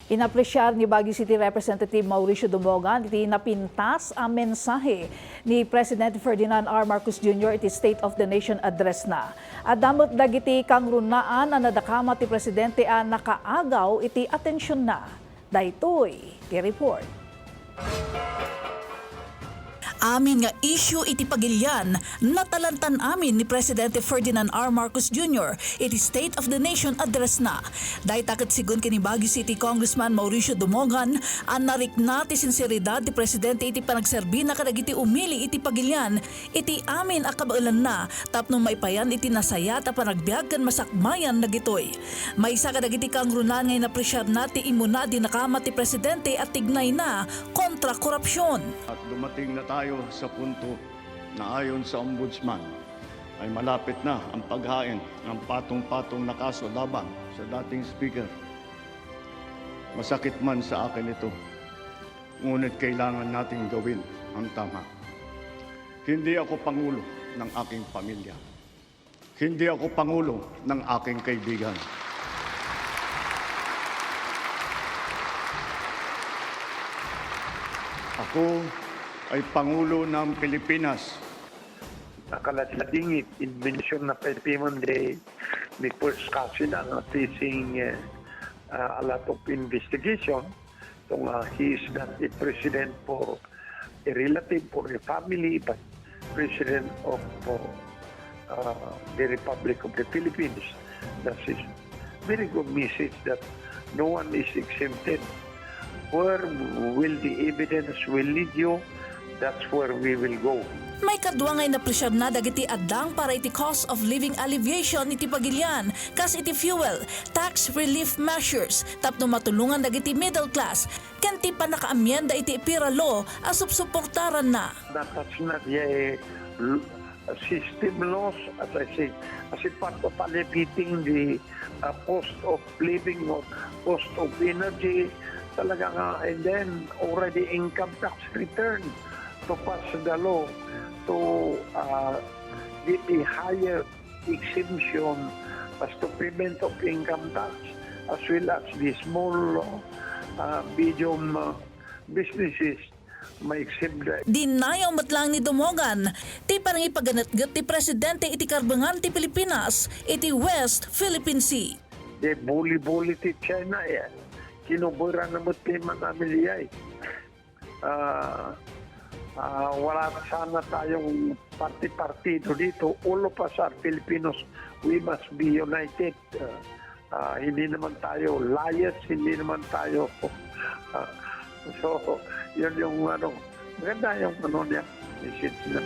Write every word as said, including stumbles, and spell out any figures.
Inapresiar ni Baguio City Representative Mauricio Dumogan iti napintas a mensahe ni Presidente Ferdinand R. Marcos Junior iti State of the Nation Address na. Adda met dagiti kangrunaan a nadakamat ti Presidente a nakaagaw iti atensionna. Daytoy ti report. Amin nga issue iti pagilian, natalantan amin ni Presidente Ferdinand R. Marcos Junior iti State of the Nation Address na. Dayta ket segun ken ni Baguio City Congressman Mauricio Dumogan a narikna ti sinseridad ti Presidente iti panagserbina kadagiti umili iti pagilian iti amin a kabaelanna tapno maipayan iti nasayat a panagbiag ken masakmayan dagitoy. Maysa kadagiti kangrunaan nga inapresiarna ti immuna a dinakamat ti Presidente a tignayna kontra korupsion. At dumating na tayo sa punto na ayon sa Ombudsman ay malapit na ang paghain ng patong-patong na kaso laban sa dating Speaker. Masakit man sa akin ito, ngunit kailangan nating gawin ang tama. Hindi ako pangulo ng aking pamilya. Hindi ako pangulo ng aking kaibigan. Ako ay pangulo ng Pilipinas. Nakaladladingit, inbensyon na pay piman di, di first cousin ang facing, eh, ah, a lot of investigation. Ito nga, he is not a president for a relative, for a family, but president of, uh, uh, the Republic of the Philippines. That is very good message that no one is exempted. Where will the evidence will lead you, that's where we will go. Maikadua nga inapresiarna dagiti addang para iti cost of living alleviation iti pagilian, kas iti fuel, tax relief measures, tapno matulongan dagiti middle class, ken ti pannakaamienda iti PERA law a supsuportaranna. That's not the, uh, system loss, as I say, as a part of alleviating the, uh, cost of living or cost of energy, talaga nga, and then already income tax return to pass the law to, uh, give a higher exemption as to payment of income tax, as well as the small, uh, medium, uh, businesses, ma-exempt da. Dinnayaw met laeng ni Dumogan ti panangipaganetget ti Presidente iti karbengan ti Pilipinas iti West Philippine Sea. Di buli-buli ti China, eh. Kinuburan na met ti manamiliay. Ah, ah, wala sana tayong parti-partido dito. All of us are Filipinos. We must be united. Ah, ah, hindi naman tayo liars, hindi naman tayo, ah, so, yun yung ano, maganda yung ano niya, message niya.